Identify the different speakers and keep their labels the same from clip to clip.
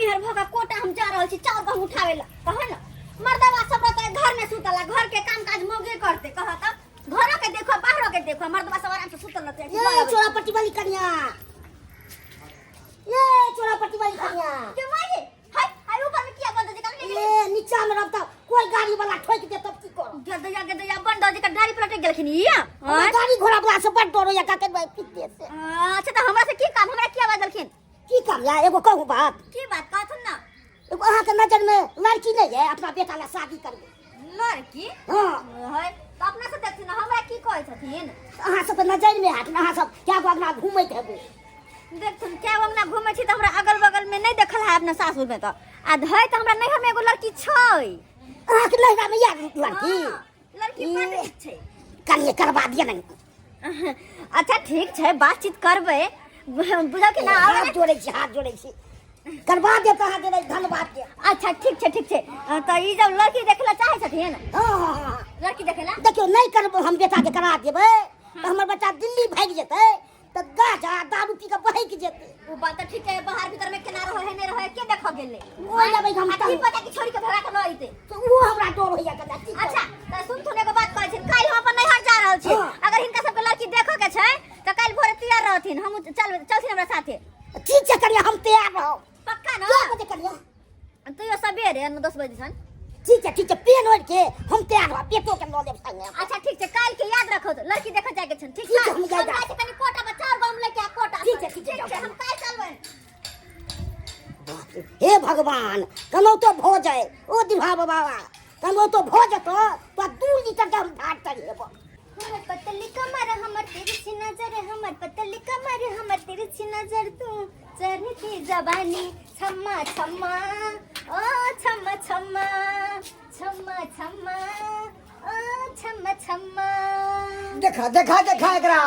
Speaker 1: मेहर भऽ के कोटा हम जा रहल छी चाउर गहूम उठावे ला कह न मर्दवा सब रहते घर में सुतला घर के काम काज मौगे करते कह त घरो के देखो बाहरो के देखो मर्दवा सब आराम से सुतल रहते
Speaker 2: ये चोरा पट्टी वाली कन्या, ये चोरा पट्टी वाली कन्या।
Speaker 1: के माये हाय हाय ऊपर में किया बंद जे कल
Speaker 2: ये नीचा में रहता कोई गाड़ी वाला ठोक दे तब की करो?
Speaker 1: गदया गदया बंद जे का गाड़ी पलट गेलखिन या
Speaker 2: हमरा गाड़ी घोड़ा वाला से बड़ डर होइया काके भाई पीट दे से।
Speaker 1: अच्छा त हमरा से की काम, हमरा किया बदलखिन?
Speaker 2: की काम या एगो कहू बात?
Speaker 1: की बात कहथुन ना?
Speaker 2: एगो अहाँ के नजर में लड़की नहीं है अपना बेटा ला शादी करबे?
Speaker 1: लड़की?
Speaker 2: हाँ।
Speaker 1: है त अपना से देखथिन हमरा की कहै छथिन?
Speaker 2: अहाँ सब के नजर में हाथ, अहाँ सब क्या गो अंगना घूमैत हेबै।
Speaker 1: देखथुन क्या गो अंगना घूमै छी त हमरा अगल बगल में नहीं देखल है अपना सासुर में त आ धै त हमरा नैहर में एगो लड़की छै।
Speaker 2: अहाँ के नैहरा में या लड़की?
Speaker 1: हाँ, लड़की बड़ नीक छै।
Speaker 2: कनिए करबा दिअ ने।
Speaker 1: अच्छा ठीक छै बातचीत करबै बुझल कि ना?
Speaker 2: हाथ जोड़ै छी, हाथ जोड़ै छी, करबा देब तऽ अहाँके धन्यवाद देब।
Speaker 1: अच्छा ठीक छै ठीक छै। तऽ ई जब लड़की देखै लए चाहै छथिन?
Speaker 2: हाँ, हाँ, हाँ, हाँ।
Speaker 1: लड़की देखै लए?
Speaker 2: देखियौ नहि करबै हम बेटाके करा देबै तऽ हमर बच्चा दिल्ली भागि जेतै तऽ गाजा दारू पी कऽ बहकि जेतै।
Speaker 1: ओ बात तऽ ठीक है, बाहर भीतर में केना रहै है नहि रहै के देखऽ गेलै?
Speaker 2: ओहि लेबै हम
Speaker 1: आ की पता कि छोड़ी के भगा के लऽ अइतै।
Speaker 2: तऽ ओहो हमरा डर होइया कनिटा, की करब?
Speaker 1: अच्छा तऽ सुनथुन एगो बात कहै छी, काल्हि हम अपन नैहर जा रहल छी।
Speaker 2: हाँ।
Speaker 1: अगर हिनका सबके लड़की देखऽ के छै तऽ काल्हि भोरे तैयार रहथिन, हम चल चलथिन हमरा साथे।
Speaker 2: ठीक छै कनिया, हम तैयार रहब।
Speaker 1: पक्का ना?
Speaker 2: कए बजे कनिया?
Speaker 1: तैयो सबेरे 9-10 बजे सन।
Speaker 2: ठीक छै ठीक छै, पेन ओढ़ि के हम तैयार रहब, बेटो के लऽ लेब संगे।
Speaker 1: अच्छा ठीक छै, काल्हि के याद रखो लड़की देखऽ जाय के छन। ठीक
Speaker 2: ठीक
Speaker 1: छै?
Speaker 2: छै, हम जाय
Speaker 1: हम जाइ छी कनि कोटा पर चाउर गहूम लए के आ कोटा।
Speaker 2: ठीक छै, ठीक छै,
Speaker 1: ठीक छै,
Speaker 2: जाउ।
Speaker 1: हम काल्हि चलबै।
Speaker 2: बाप रे, हे भगवान कनो तो भऽ जाए ओ दिभा बाबा, कनो तो भऽ जेतो तो 2 लीटर के हम ढार चढ़ेबो।
Speaker 1: हमर पतली कमर हमर तिरछी नजर, हमर पतली कमर हमर तिरछी नजर, तू चढ़ती जवानी छम्मा छम्मा ओ छम्मा छम्मा छम्मा छम्मा ओ छम्मा छम्मा।
Speaker 3: देखा देखा देखा एकरा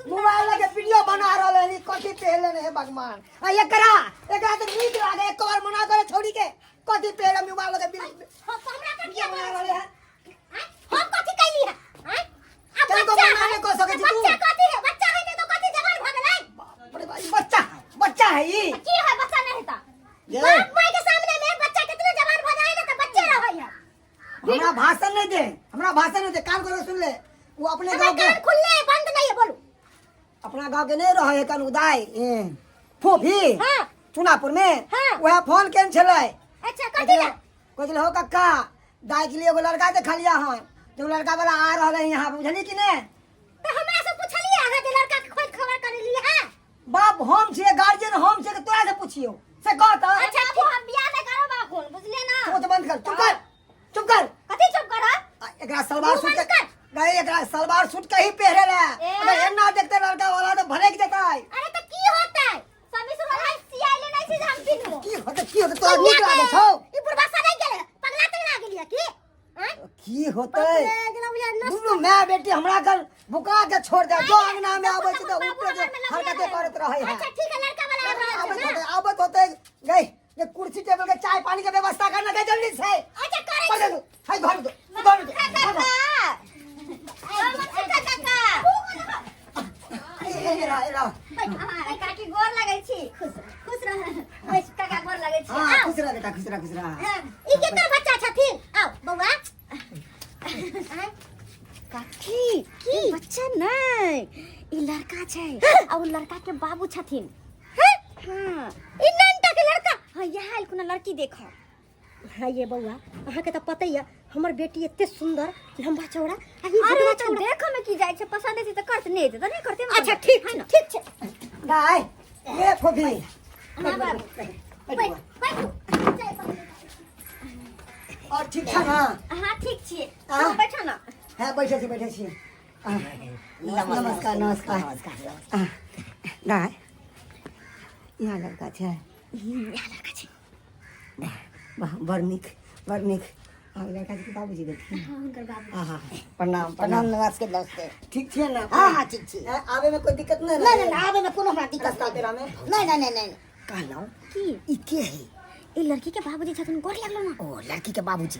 Speaker 3: मोबाइल लगे वीडियो बना रहल है, कथी पहले है भगवान। आ एकरा एकरा तो नीक लागे, एक बार मना करे छोड़ी के कथी पहले मोबाइल लगे वीडियो
Speaker 1: हम हमरा पर किया
Speaker 3: बना रहल है?
Speaker 1: हम कथी कैली है? आँय? आ
Speaker 3: तनिको
Speaker 1: बच्चा
Speaker 3: मना
Speaker 1: है।
Speaker 3: नहि कऽ सकै छी तू।
Speaker 1: बच्चा कथी है? बच्चा है नहीं तो कथी जवान भऽ गेलै?
Speaker 3: बाप रे बाप, ई बच्चा है, बच्चा है ई।
Speaker 1: की है बच्चा नहीं ता?
Speaker 3: ये।
Speaker 1: बाप माय के सामने में बच्चा कितने जवान भऽ जाए ना तो बच्चे रहै है।
Speaker 3: हमरा भाषण नहीं दे, हमरा भाषण नहीं दे, कान खोल के सुन ले। वो अपने
Speaker 1: हमर
Speaker 3: गांव के
Speaker 1: कान खुलले है, बंद नहीं है, बोलू।
Speaker 3: अपना गांव के नहीं रहे कान उदाय, ए, फोफी।
Speaker 1: हाँ।
Speaker 3: चुनापुर में।
Speaker 1: हाँ।
Speaker 3: वह फोन केन छलै।
Speaker 1: अच्छा, कथी ला?
Speaker 3: कहै छलै, हो कक्का, दाई के लिए एगो लड़का देखलिया हन, तो लड़का वाला आ रहल है यहाँ, बुझली कि नहीं?
Speaker 1: तो हमरा से पूछलिए अहाँ जे लड़का के खोज खबर कर लिए है?
Speaker 3: बाप हम छियै, गार्जियन हम छियै, तोरा से पूछियो से कह त।
Speaker 1: अच्छा अब हम बियाह नहीं करब अखन, बुझलिए ना?
Speaker 3: चुप बंद कर, चुप कर, चुप कर।
Speaker 1: कथी चुप कर?
Speaker 3: आ, एकरा सलवार सूट
Speaker 1: मुंह बंद
Speaker 3: के
Speaker 1: कर।
Speaker 3: नहीं, एकरा सलवार सूट के ही पहरे ला।
Speaker 1: ए।
Speaker 3: अगर एना देखते लड़का वाला तो भड़क जतै।
Speaker 1: अरे तो की होतै? समी सुन भाई सियाई ले नहीं छी जे हम पिन्हू।
Speaker 3: की होतै, की होतै? तोरा नीक लागै छौ?
Speaker 1: ई बुढ़बा सड़क गेलै, पगला तगला गेलियै की? आँय?
Speaker 3: की होतै?
Speaker 1: बाप रे, जेना बुझाय नष्ट
Speaker 3: दुनू माय बेटी हमरा घर बुका के छोड़ दे, जो अंगना में आबै छै तऽ
Speaker 1: बाबू
Speaker 3: उठे
Speaker 1: हमर में लगले
Speaker 3: हरकते
Speaker 1: रहै।
Speaker 3: करैत रहै है।
Speaker 1: अच्छा ठीक है, लड़का वाला आबि रहल छै
Speaker 3: आबैत
Speaker 1: ना?
Speaker 3: होतै, आबैत होतै। गई, ये कुर्सी टेबल के चाय पानी के व्यवस्था करना के जल्दी से।
Speaker 1: अच्छा करै
Speaker 3: पकड़ दो, हाय घर दो, घर दो।
Speaker 1: काका, काका, काका।
Speaker 3: ए, ए, ए, रह, रह।
Speaker 1: हाँ, काकी गोर लगै छी। खुश रह, खुश रह। बैस, काका गोर लगै छी।
Speaker 3: हाँ,
Speaker 1: आउ।
Speaker 3: खुश रह बेटा, खुश रह, खुश रह।
Speaker 1: हाँ, ई केकर बच्चा छथिन? आउ बौआ। आँय? काकी, की बच्चा नहि, ई लड़का छै आ ओ लड़का के बाबू छथिन। हाँ, ई नन्टा के लड़का। हाँ, यहाँ आयल कोनो लड़की देखो।
Speaker 2: हाँ ये बौआ, अहाँके तऽ पते यऽ हमर बेटी एते सुंदर लंबा चौड़ा आ ई
Speaker 1: अरे
Speaker 2: भुटवा
Speaker 1: तो
Speaker 2: चौड़ा।
Speaker 1: देखो में की जाय छै, पसंद छै तऽ करते, नहि तऽ नहि करते।
Speaker 2: अच्छा ठीक
Speaker 1: है ना?
Speaker 2: ठीक छै।
Speaker 3: दाय, ए फोफी।
Speaker 1: हाँ बाबू।
Speaker 3: बैठ,
Speaker 1: बैठ,
Speaker 3: बैठ।
Speaker 1: बैठू। चाय पानी।
Speaker 3: और ठीक छै ना?
Speaker 1: हाँ ठीक छियै।
Speaker 3: हाँ।
Speaker 1: तू बैठो ना।
Speaker 3: हाँ, बैठे छी, बैठे छी। हाँ, नमस्कार, नमस्कार।
Speaker 2: नमस्कार।
Speaker 3: दाय, यहाँ लड़का छै।
Speaker 1: यहाँ लड़का छै।
Speaker 3: वाह, बड़ नीक, बड़ नीक। आ लड़का के बाबूजी गेलखिन?
Speaker 1: हाँ, हुनकर बाबू।
Speaker 3: हाँ, हाँ, प्रणाम,
Speaker 2: प्रणाम।
Speaker 3: प्रणाम।
Speaker 2: नमस्ते, नमस्ते।
Speaker 3: ठीक छियै ना?
Speaker 2: हाँ, हाँ, ठीक छी।
Speaker 3: ए, आबे में कोई दिक्कत नहीं?
Speaker 2: नहीं, नहीं, आबे में कोनो हमरा दिक्कत
Speaker 3: रास्ता
Speaker 2: नहीं।
Speaker 3: पेरा में?
Speaker 2: नहीं, नहीं, नहीं, नहीं। कहलहुँ
Speaker 1: की?
Speaker 2: ई के है?
Speaker 1: ई लड़की के बाबूजी छथिन, गोर लागलो ना।
Speaker 2: ओ लड़की के बाबूजी।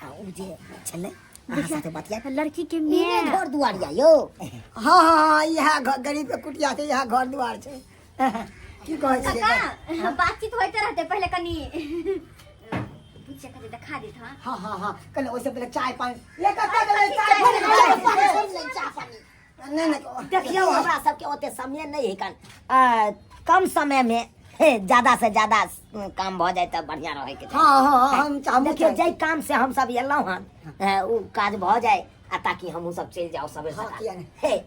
Speaker 2: आ उ जे छलै अहाँ साथे बतिया
Speaker 1: लड़की के
Speaker 2: ई
Speaker 1: माय।
Speaker 2: घर दुआर या यौ?
Speaker 3: हाँ, हाँ, हाँ, इएह घर गरीब के कुटिया छै, इएह घर दुआर छै। की कहै छियै?
Speaker 1: काका, बातचीत होते रहते, पहले कनी पूछे खातिर देखा देत। हाँ।
Speaker 3: हाँ हाँ हाँ, कने ओइसे पहिले चाय पानी ले, कतऽ गेलै चाय
Speaker 2: चाय
Speaker 3: पानी?
Speaker 2: पानी सुन ले, चाय पानी।
Speaker 3: नहि नहि।
Speaker 2: देखियौ, हमरा सबके ओते समय नहि है कन, कम समय में हे, ज्यादा से ज्यादा काम भऽ जाय तऽ बढ़िया रहै के चाही।
Speaker 3: हाँ हाँ, हम हमहूँ
Speaker 2: देखियौ,
Speaker 3: चाहै।
Speaker 2: जाहि काम से हम सब एलहुँ हन, ओ काज भऽ जाय आ ताकि हमहूँ सब चलि जाउ सबेर
Speaker 3: हाँ,
Speaker 2: सकाल।
Speaker 3: किया नहि।
Speaker 2: हे,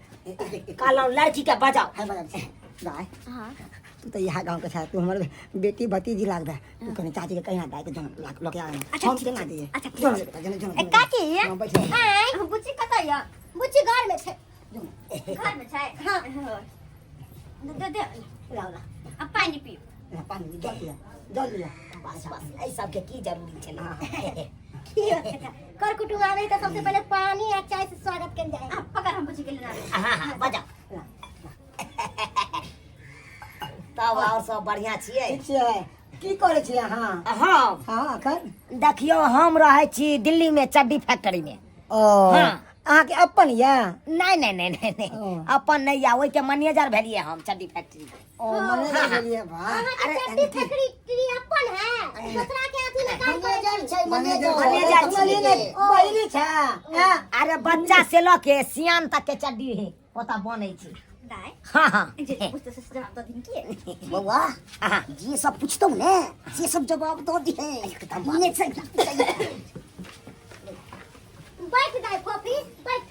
Speaker 2: कहलहुँ लड़की के बजाउ।
Speaker 3: है बजाउ दाय।
Speaker 1: हाँ।
Speaker 3: तू तऽ इएह गाँव के छै, तू हमर बेटी भतीजी लागदा। तू कनी चाची के कहिना दाय के जन लके आ।
Speaker 1: अच्छा,
Speaker 3: हम
Speaker 1: ठीक
Speaker 3: केना
Speaker 1: छै।
Speaker 3: दिए?
Speaker 1: अच्छा, ठीक
Speaker 3: जन
Speaker 1: छै।
Speaker 3: बेटा, जन जन।
Speaker 1: ए, काकी।
Speaker 3: हाँ, बैठ जाओ।
Speaker 1: आँय, हम बुच्ची कतऽ यऽ?
Speaker 4: बुच्ची घर में छै।
Speaker 1: घर में छै?
Speaker 4: हाँ।
Speaker 1: दे दे।
Speaker 2: लाउ लाउ।
Speaker 1: अब पानी पियो।
Speaker 3: ला, पानी जल लिया, जल लिया।
Speaker 2: बस बस, एहि सबके की जरूरी छलै?
Speaker 4: कर कुटुम्ब आवे तो सबसे पहले पानी आ चाय से स्वागत कल जाए।
Speaker 1: आ पकड़, हम बुच्ची के लेना।
Speaker 2: हाँ हाँ, बजाउ तब। और सब बढ़िया छियै?
Speaker 3: ठीक छियै। की करै छियै अहाँ?
Speaker 2: हाँ।
Speaker 3: हाँ, अखन?
Speaker 2: देखियौ, हम रहै छी दिल्ली में चड्डी फैक्ट्री में।
Speaker 3: ओ।
Speaker 2: हाँ।
Speaker 3: अहाँके अपन यऽ?
Speaker 2: नहीं नहीं नहीं नहीं नहीं।
Speaker 3: ओ।
Speaker 2: अपन नहीं या, ओहिके मैनेजर भेलियै हम चड्डी फैक्ट्री के।
Speaker 3: ओ, मैनेजर भेलियै, वाह।
Speaker 4: अहाँके चड्डी फैक्ट्री अपन है, दूसरा के अथी में काम करै
Speaker 2: मैनेजर छै।
Speaker 3: मैनेजर।
Speaker 2: मैनेजर
Speaker 3: सुनलियै
Speaker 2: छियै।
Speaker 3: ने, बहिनी छै, हाँ?
Speaker 2: अरे, बच्चा से लऽ के सियान तक के चड्डी है ओतऽ बनै छै।
Speaker 1: दाय।
Speaker 2: हाँ हाँ।
Speaker 1: जे पूछते से जवाब दऽ दिन की?
Speaker 2: बौआ, हाँ,
Speaker 4: जे सब पूछतौ ने से सब जवाब दऽ दिहे।
Speaker 2: एकदम।
Speaker 4: ने से बैठ दाय, फोफी बैठ।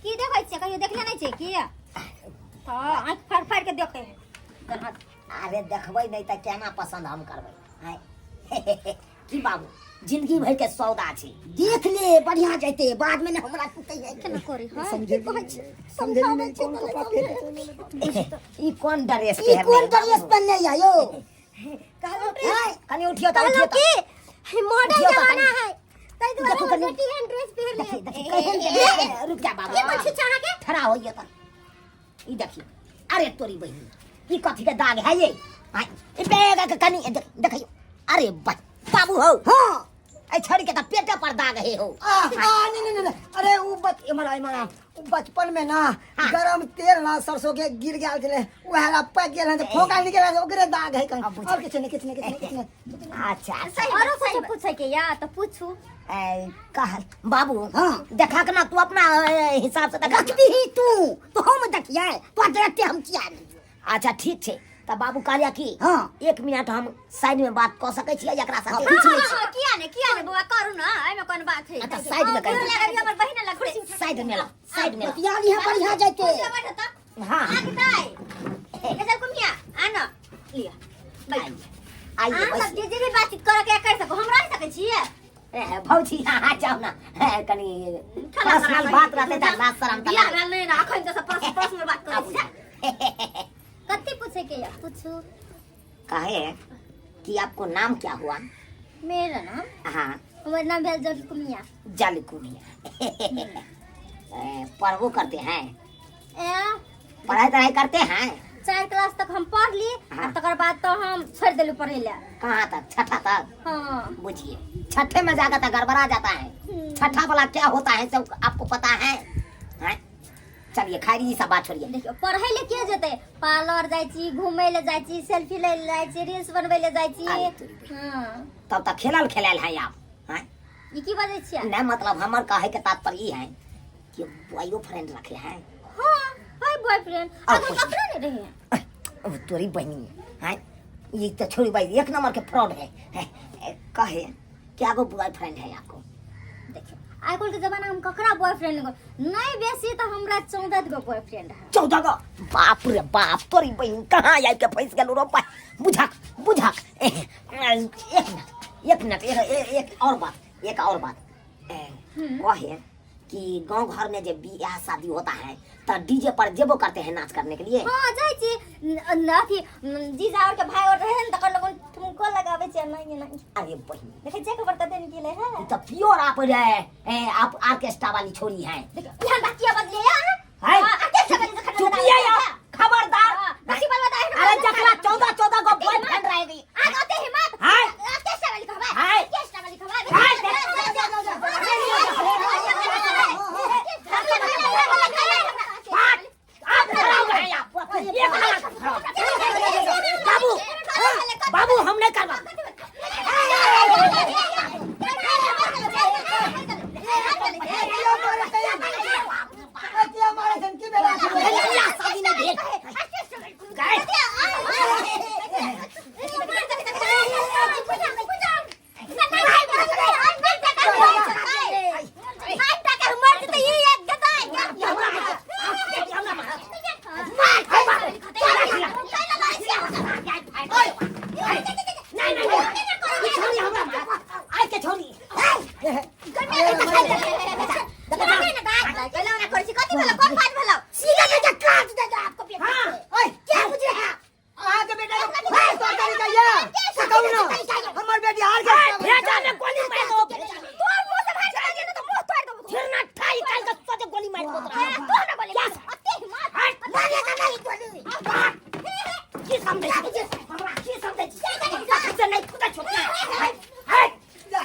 Speaker 1: की देखै छियै? कहियो देखले नहि छै की? तऽ आँखि फाड़ि फाड़ि के देखै है।
Speaker 2: अरे, देखबै नहि तऽ केना पसन्द हम करबै? आँय? की बाबू, जिंदगी भर के सौदा छै।
Speaker 4: देख ले, बढ़िया जैते, बाद में ने हमरा टूटे है।
Speaker 1: केना करी? हाँ।
Speaker 3: समझेली समझेली नहि, कोन कपड़ा पहिरने?
Speaker 2: ई कोन ड्रेस?
Speaker 4: ई कोन ड्रेस पहनने या यो?
Speaker 1: कहलहुँ कि
Speaker 2: कनी उठियो तऽ,
Speaker 1: कहलहुँ
Speaker 2: उठियो तऽ।
Speaker 1: कि मॉडर्न
Speaker 2: उठियो तऽ
Speaker 1: जमाना
Speaker 2: कनी।
Speaker 1: है, ताहि दुआरे
Speaker 2: देखू
Speaker 1: हमर
Speaker 2: कनी।
Speaker 1: बेटी एहन ड्रेस पहिर
Speaker 2: देखी
Speaker 1: ले।
Speaker 2: देखी केहन के, रुक जा बाबू।
Speaker 1: की पूछै छै अहाँके?
Speaker 2: खड़ा होइए तऽ ई देखियो। अरे तोरी बहिनी, ई कथी के दाग है ये? आँय, ई बैग के कनी देखियो। अरे बाबू हो।
Speaker 3: हाँ।
Speaker 2: ए छोड़ी के तऽ पेटे पर दाग है हो।
Speaker 3: आ आ नहीं नहीं नहीं, अरे उ बच इमर इमर, उ बचपन में ना गरम तेल ना सरसों के गिर गेल छले, वएह ला पक गेल हन तऽ फोका निकल गेल, ओकरे दाग है कन।
Speaker 2: अब बुझ-
Speaker 3: और किछु नहीं, किछु नहीं, किछु नहीं, किछु नहीं।
Speaker 2: अच्छा अच्छा।
Speaker 1: औरो कुछ पूछै के या तऽ पूछू।
Speaker 2: ए, कह बाबू।
Speaker 4: हाँ।
Speaker 2: देखा के ना तू अपना हिसाब से देखा।
Speaker 4: रखबी तू तो हम देखिए तो देखते हम किया नहीं।
Speaker 2: अच्छा, ठीक छै। तऽ बाबू कहलिया कि
Speaker 4: हाँ।
Speaker 2: एक मिनट हम साइड में बात कऽ सकै छियै एकरा साथे?
Speaker 1: हाँ हाँ हाँ, किया ने, किया ने बौआ, करू ना, एहिमे कोन बात है?
Speaker 2: अच्छा, साइड में कर।
Speaker 1: लागल हमर बहिन लग कुर्सी उठा।
Speaker 2: साइड में ला, साइड में ला।
Speaker 4: बतिया लिहे, बढ़िया जैते।
Speaker 1: कुर्सी बैठो तऽ।
Speaker 2: हाँ।
Speaker 1: आके दाय गजल कुमिया आ न लिया, बैठ।
Speaker 2: आइए।
Speaker 1: अहाँ सब
Speaker 2: बैसिए।
Speaker 1: जे जे भी बातचीत करऽ के कर सको, हम रहि सकै छियै?
Speaker 2: ए, भौजी, अहाँ जाउ ना, ए, कनी पर्सनल बात रहतै तऽ लाज शरम तऽ
Speaker 1: बियाह
Speaker 2: लागत।
Speaker 1: भेल नहि ने अखन तऽ सब पर्सनल बात करै छियै।
Speaker 4: कथी पूछे के या पूछू?
Speaker 2: कहे कि आपको नाम क्या हुआ?
Speaker 1: मेरा नाम?
Speaker 2: हाँ।
Speaker 1: हमर नाम भेल जल कुमिया।
Speaker 2: जल कुमिया। पढ़बो करते हैं?
Speaker 1: ए।
Speaker 2: पढ़ाई तढ़ाई करते हैं?
Speaker 1: 4 क्लास तक हम पढ़ ली।
Speaker 2: हाँ।
Speaker 1: आ तकर बाद तो हम छोड़ देलू पढ़े ले।
Speaker 2: कहाँ तक? छठा तक?
Speaker 1: हाँ।
Speaker 2: बुझिए, छठे में जाकर तो गड़बड़ा जाता है। छठा वाला क्या होता है, सब आपको पता है, हैं? चलिए, खैर ये सब बात छोड़िए।
Speaker 1: देखियो, पढ़े ले के जेतै? पार्लर जाइ छी, घूमै ले जाइ छी, सेल्फी लै ले जाइ छी, रील्स बनबै ले जाइ छी।
Speaker 2: अरे तोरी बहिन।
Speaker 1: हाँ।
Speaker 2: तब तक खेलल खेलायल है आप, हैं?
Speaker 1: ई की बजै छियै?
Speaker 2: नहीं, मतलब हमर कहे के तात्पर्य ई है कि बॉयो फ्रेंड रखे हैं?
Speaker 1: हाँ है, बॉयफ्रेंड।
Speaker 2: और
Speaker 1: अगर
Speaker 2: कुछ?
Speaker 1: कपड़ा नहीं रहे हैं।
Speaker 2: अब तोरी बहनी है, ये तो छोड़ी भाई, एक नंबर के फ्रॉड है, है। कहे क्या गो बॉयफ्रेंड है आपको?
Speaker 1: देखियो, आइ काल्हि के जमाना हम ककरा बॉयफ्रेंड गो नहीं, बेसी तो हमरा 14 गो बॉयफ्रेंड है।
Speaker 2: 14 गो? बाप रे बाप, तोरी बहन कहाँ आबि के फंसि गेलू रो बा। बुझक बुझक, एक मिनट, एक मिनट, एक, एक, एक और बात, एक और बात। कहे कि गांव घर में जब बियाह शादी होता है तो डीजे पर जेबो करते हैं नाच करने के लिए?
Speaker 1: हाँ, जाइ छी। अथी जीजा और के भाई और रहे ने तकर लोगन ठुमको लगाबै छै, नहीं नहीं।
Speaker 2: अरे बहन।
Speaker 1: देखै छियै खबर कते निकले है।
Speaker 2: ई तो प्योर आप रे, आप ऑर्केस्ट्रा वाली छोरी हैं।
Speaker 1: देखियौ, एहन बात किया बदले अहाँ?
Speaker 2: है?
Speaker 1: हाँ, ऑर्केस्ट्रा वाली जखन
Speaker 2: चुपिए आप, खबरदार।
Speaker 1: हाँ, बेसी बलवा दाय।
Speaker 2: अरे, जकरा 14 14 गो बॉयफ्रेंड रह गई।
Speaker 1: आग ओते हिम्मत।
Speaker 2: हाय।
Speaker 1: ऑर्केस्ट्रा वाली कहबै।
Speaker 2: हाय।
Speaker 1: ऑर्केस्ट्रा वाली कहबै।
Speaker 2: हाय। मार के मार नहीं नहीं ई छोरी हमरा आइ के छोरी सीधा के काट दे आपको पेट
Speaker 3: हां
Speaker 2: ओए क्या बुझ रहे हैं
Speaker 3: अहाँ के बेटा के तोर तरीका ये से कहू ना हमर बेटी हार के
Speaker 2: भेजा में गोली मार दो फिर ना ठाई काल के सोचे गोली मार दो हट मारे का नहीं गोली की समझे छी हमरा की समझे छी से नहीं खुदा छोड़ना हट हट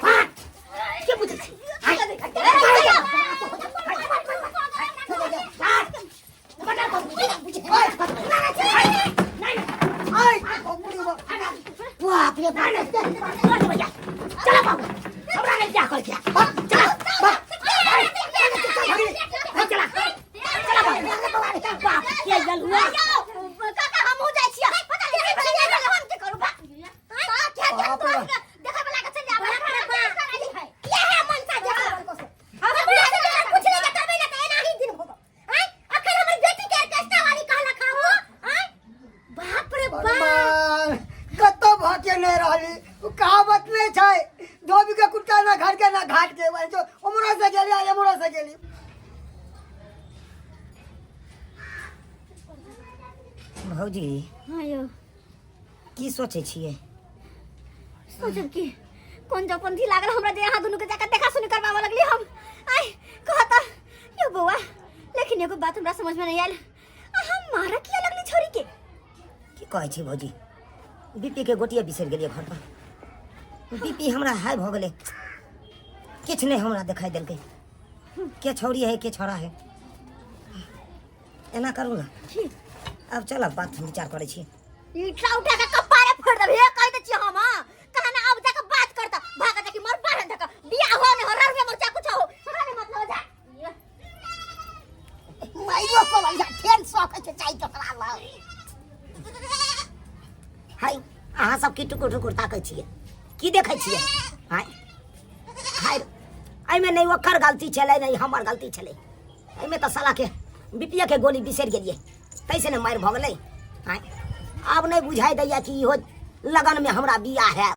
Speaker 2: हट के बुझे छी हट बटा को बुझे नहीं
Speaker 3: आइ बाप रे बाप।
Speaker 2: बाप रे बाप भैया चला बाबू हमरा नहीं क्या कर किया चला चला चला बाबू बाप के जलुआ
Speaker 4: बाप रे बाप
Speaker 3: भगवान कतौ भके नहि रहली ओ कहावत नहि छै धोबी के कुत्ता ना घर के ना घाट के वही तो उमरो से गेली आ एमरो से गेली
Speaker 2: भौजी
Speaker 1: हाँ यौ
Speaker 2: की सोचै छियै
Speaker 1: सोचब की कोन जपंथी लागल हमरा जे अहाँ दुनू के जाकर देखा सुनी करबाबऽ लगली हम आइ कहता यौ बौआ लेकिन एगो बात हमरा समझ में नहीं आयल अहाँ मारऽ किया लगली छोरी के
Speaker 2: की कहै छी भौजी बीपी के गोटिए बिसरि गेलियै घर पर बीपी हमरा हाई भऽ गेलै किछु नहि हमरा देखाइ देलकै के छौड़ी है के छौड़ा है एना करू ने आब चलब बात विचार करै छी
Speaker 1: ईटा उठा के कपारे फोड़ देब हे कह दै छी हम हां कहा ना अब जाके बात करता भागा जाके मर बाहर धक्का बियाह हो ने हो ररुआ मर जा कुछ हो हमरा नहीं मतलब जा
Speaker 4: माइयो को भैया फेर शौक छै चाय चोकरा लग
Speaker 2: हाय अहाँ सब की टुकुर टुकुर ताकै छियै की देखै छियै हाय हाय एहिमे नहि ओकर गलती छलै नहि हमर गलती छलै एहिमे तऽ सालाके बीपीए के गोली बिसरि गेलियै तैसे ने मारि भऽ गेलै आँय आब नहि बुझाइ दैया कि इहो लगनमे हमरा बियाह हैत।